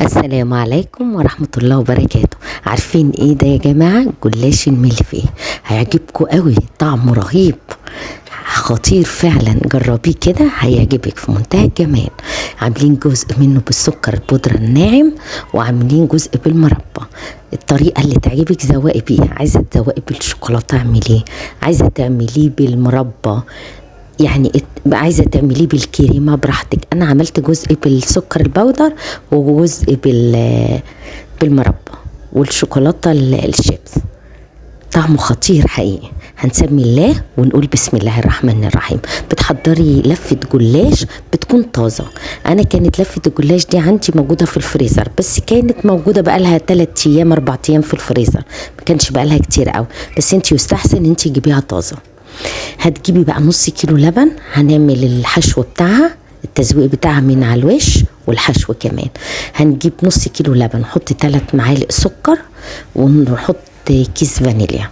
السلام عليكم ورحمة الله وبركاته. عارفين ايه ده يا جماعة؟ جلاش الملفيه هيعجبكم قوي، طعمه رهيب خطير فعلا، جربيه كده هيعجبك في منتهى الجمال. عاملين جزء منه بالسكر البودرة الناعم وعاملين جزء بالمربى. الطريقة اللي تعجبك زوقي بيها، عايزة تزوقي بالشوكولاتة اعمليه، عايزة تعمليه بالمربى، يعني عايزة تعمليه بالكريمة براحتك. انا عملت جزء بالسكر البودر وجزء بالمربى والشوكولاتة الشيبس، طعمه خطير حقيقي. هنسمي الله ونقول بسم الله الرحمن الرحيم. بتحضري لفة جلاش بتكون طازة. انا كانت لفة الجلاش دي عندي موجودة في الفريزر، بس كانت موجودة بقالها 3 ايام 4 ايام في الفريزر، ما كانش بقالها كتير قوي، بس انتي يستحسن انتي تجيبيها طازة. هتجيبي بقى نص كيلو لبن، هنعمل الحشو بتاعها، التزويق بتاعها من على الوش والحشو كمان. هنجيب نص كيلو لبن، نحط 3 معالق سكر ونحط كيس فانيليا.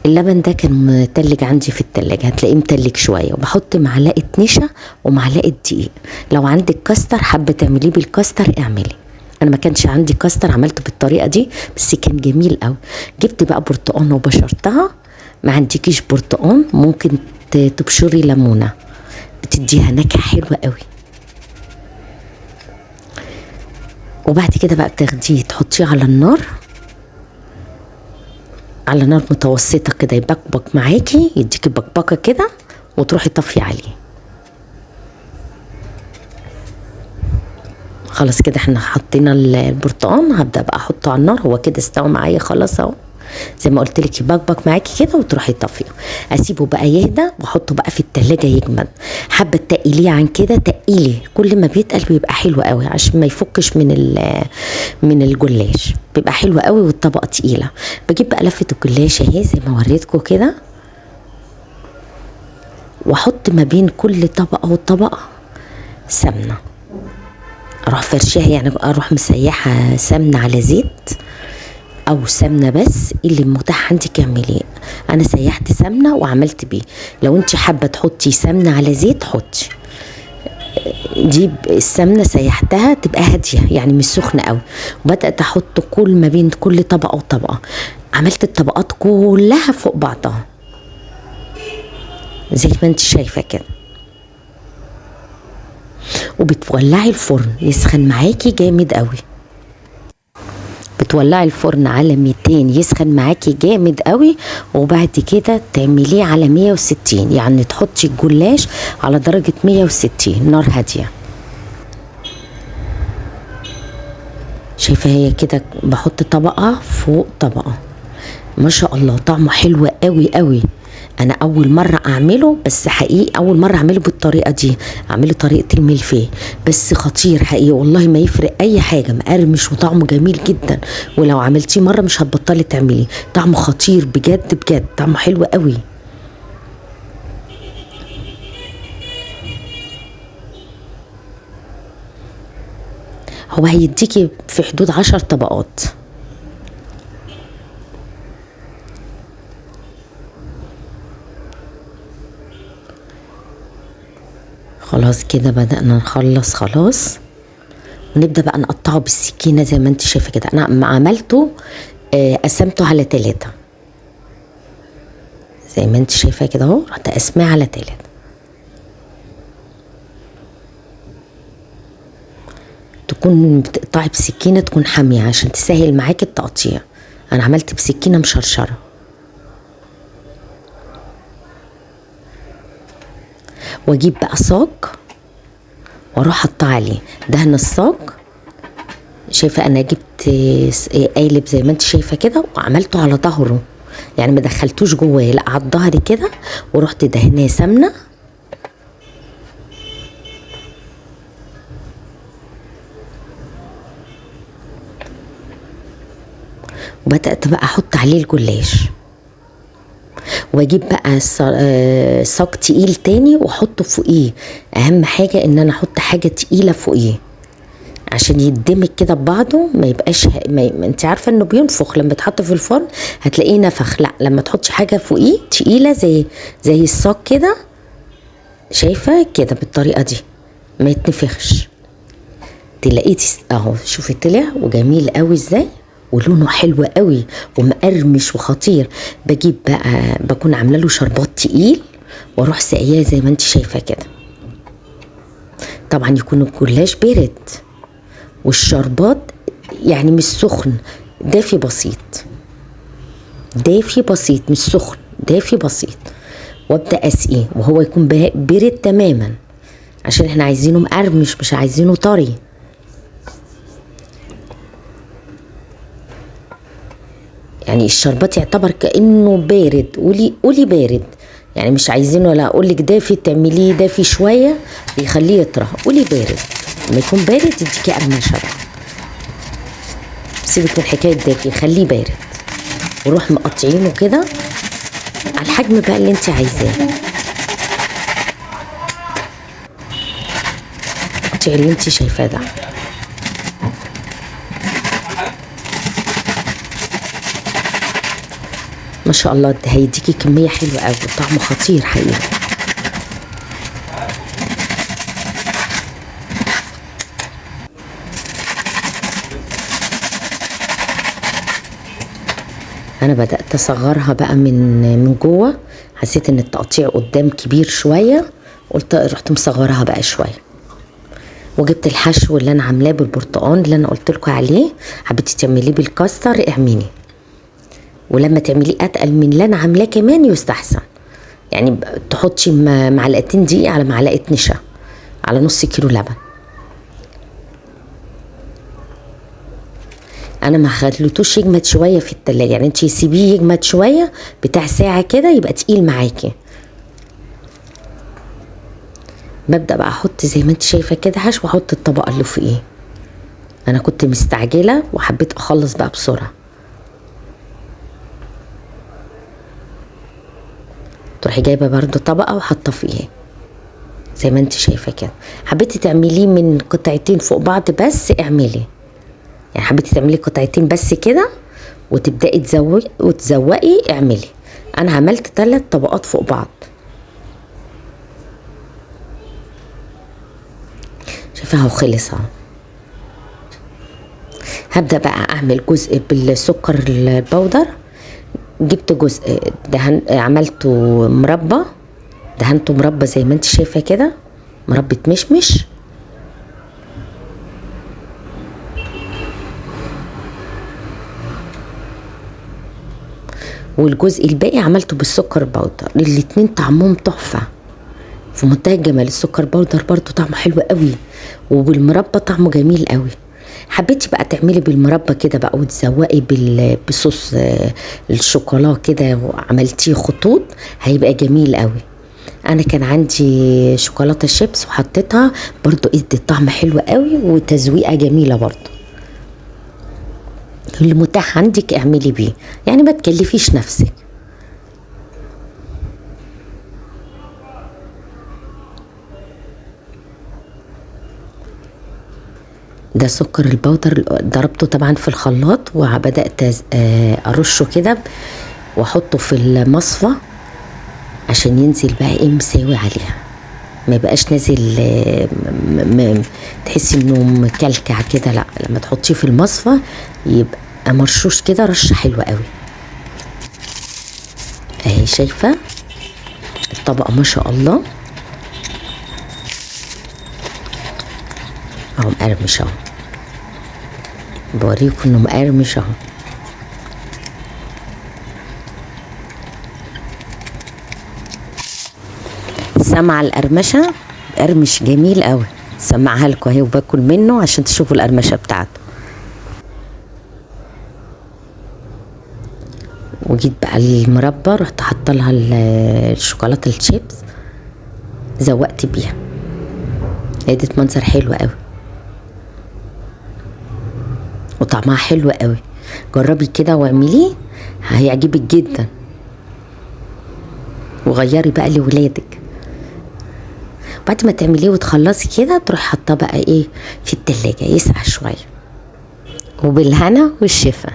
اللبن ده كان متلج عندي في التلاجة، هتلاقيه متلج شوية. وبحط معلقة نشا ومعلقة دقيق. لو عندك كاستر حابة تعمليه بالكاستر اعملي، انا ما كانش عندي كاستر عملته بالطريقة دي بس كان جميل قوي. جبت بقى برتقانة وبشرتها، ما عندكيش برتقان ممكن تبشري ليمونة، بتديها نكهة حلوة قوي. وبعد كده بقى بتاخديه تحطيه على النار، على نار متوسطة كده، يبقبق معاكي، يديكي بقبقة كده، وتروحي طافية عليه. خلاص كده احنا حطينا البرتقان. هبدأ بقى احطه على النار، هو كده استوى معايا خلاص اهو، زي ما قلت لك يبقبق معاكي كده وتروحي طافية. اسيبه بقى يهدى واحطه بقى في التلاجة يجمد. حابة تقيليه عن كده تقيلي، كل ما بيتقل بيبقى حلو قوي عشان ما يفكش من الجلاش، بيبقى حلو قوي والطبقة تقيلة. بجيب بقى لفه الجلاش اهي زي ما وريتكم كده، واحط ما بين كل طبقه وطبقه سمنه، اروح فرشاها، يعني اروح مسيحه سمنه على زيت او سمنه بس، اللي متاح عندك اعمليه. انا سيحت سمنه وعملت بيه، لو انت حابة تحطي سمنه على زيت حطي. دي السمنة سيحتها تبقى هادية يعني مش سخنة قوي، وبدات احط كل ما بين كل طبقه وطبقه، عملت الطبقات كلها فوق بعضها زي ما انت شايفه كده. وبتولعي الفرن يسخن معاكي جامد قوي، بتولعي الفرن على 200 يسخن معاكي جامد قوي، وبعد كده تعمليه على 160، يعني تحطي الجلاش على درجة 160 نار هادية. شايفة هي كده بحط طبقة فوق طبقة، ما شاء الله طعمه حلو قوي قوي. انا اول مرة اعمله، بس حقيقي اول مرة اعمله بالطريقة دي، اعمله طريقه الملفيه، بس خطير حقيقي والله، ما يفرق اي حاجة، مقرمش وطعمه جميل جدا. ولو عملتيه مرة مش هتبطلي تعمليه، طعمه خطير بجد بجد، طعمه حلو قوي. هو هيديكي في حدود 10 طبقات. خلاص كده بدأنا نخلص خلاص، ونبدأ بقى نقطعه بالسكينة زي ما انت شايفة كده. انا عملته قسمته على 3 زي ما انت شايفة كده اهو، رحت قسماه على 3. تكون بتقطعي بسكينة تكون حامية عشان تسهل معاكي التقطيع. انا عملت بسكينة مشرشرة. واجيب بقى صاج واروح احطه عليه دهن الصاج. شايفه انا جبت قالب زي ما انت شايفه كده وعملته على ظهره، يعني ما دخلتوش جواه، لا على الظهر كده، ورحت دهناه سمنه. وبدات بقى احط عليه الجلاش، واجيب بقى صاج تقيل تاني واحطه فوقيه. اهم حاجة ان انا احط حاجة تقيلة فوقيه عشان يدمج كده ببعضه، ما يبقاش انت عارفه انه بينفخ لما تحطه في الفرن هتلاقيه نفخ، لا لما تحطي حاجة فوقيه تقيلة زي الصاج كده، شايفه كده بالطريقة دي ما يتنفخش. تلاقيه اهو، شوفي طلع وجميل قوي ازاي، ولونه حلو قوي ومقرمش وخطير. بجيب بقى، بكون عامله له شربات تقيل واروح ساقياه زي ما انت شايفه كده. طبعا يكون الجلاش بارد والشربات يعني مش سخن، دافي بسيط، دافي بسيط مش سخن، دافي بسيط. وابدا اسقيه وهو يكون بارد تماما، عشان احنا عايزينه مقرمش مش عايزينه طري. يعني الشربات يعتبر كانه بارد، قولي قولي بارد، يعني مش عايزينه لا اقول لك دافي تعمليه دافي شوية يخليه يطرى، قولي بارد. لما يكون بارد يديكي قرمشه بقى، سيبك من حكاية دافي، خليه بارد. وروح مقطعينه كده على الحجم بقى اللي انت عايزاه، قطعي اللي انت شايفاه ده. ما شاء الله ده هيديكي كمية حلوة قوي، طعمه خطير حقيقي. انا بدات اصغرها بقى من جوه، حسيت ان التقطيع قدام كبير شوية، قلت رحت مصغرها بقى شوية. وجبت الحشو اللي انا عاملاه بالبرتقال اللي انا قلت لكم عليه، حبيتي تعمليه بالكاستر اعمليه، ولما تعمليه اتقل من اللي انا عاملاه كمان يستحسن، يعني تحطي معلقتين دقيق على معلقه نشا على نص كيلو لبن. انا ما خليتوش يجمد شوية في التلاجة، يعني انتي سيبيه يجمد شوية بتاع ساعة كده يبقى تقيل معاكي. ببدا بقى احط زي ما انت شايفه كده حشو، واحط الطبقة اللي فوقيه. انا كنت مستعجلة وحبيت اخلص بقى بسرعة. تروحي جايبه برده طبقه وحاطه فيها زي ما انت شايفه كده. حبيتي تعمليه من قطعتين فوق بعض بس اعملي، يعني حبيتي تعملي قطعتين بس كده وتبداي تزوقي وتزوقي اعملي. انا عملت 3 طبقات فوق بعض. شايفاها وخلص اهو. هبدا بقى اعمل جزء بالسكر البودر. جبت جزء دهن، عملته مربى، دهنته مربى زي ما انت شايفه كده، مربى مشمش. والجزء الباقي عملته بالسكر powder. الاتنين طعمهم تحفة في منتهى الجمال. السكر powder برضو طعمه حلو قوي، وبالمربى طعمه جميل قوي. حبيتي بقى تعملي بالمربى كده بقى وتزوقي بصوص الشوكولا كده وعملتيه خطوط، هيبقى جميل قوي. انا كان عندي شوكولاتة شيبس وحطيتها برضو، ادت طعم حلو قوي وتزويقه جميلة برضو. اللي متاح عندك اعملي بيه، يعني ما تكلفيش نفسك. ده سكر البودر ضربته طبعا في الخلاط، وبدأت ارشه كده واحطه في المصفى عشان ينزل بقى ايه مساوي عليها، ما يبقاش نازل تحسي انه مكلكع كده، لا لما تحطيه في المصفى يبقى مرشوش كده رشه حلوة قوي. اهي شايفه الطبقة ما شاء الله اهو مقرمش اهو، بوريكم انه مقرمش اهو. سامعه القرمشه؟ قرمش جميل قوي، سمعها لكم اهي وباكل منه عشان تشوفوا القرمشه بتاعته. وجيت بقى المربى رحت حاطه لها الشوكولاتة الشيبس، زوقت بيها، ادت منظر حلو قوي وطعمها حلو قوي. جربي كده واعمليه هيعجبك جدا، وغيري بقى لولادك. بعد ما تعمليه وتخلصي كده تروحي حاطاه بقى ايه في التلاجة يسقع شوية، وبالهنا والشفا.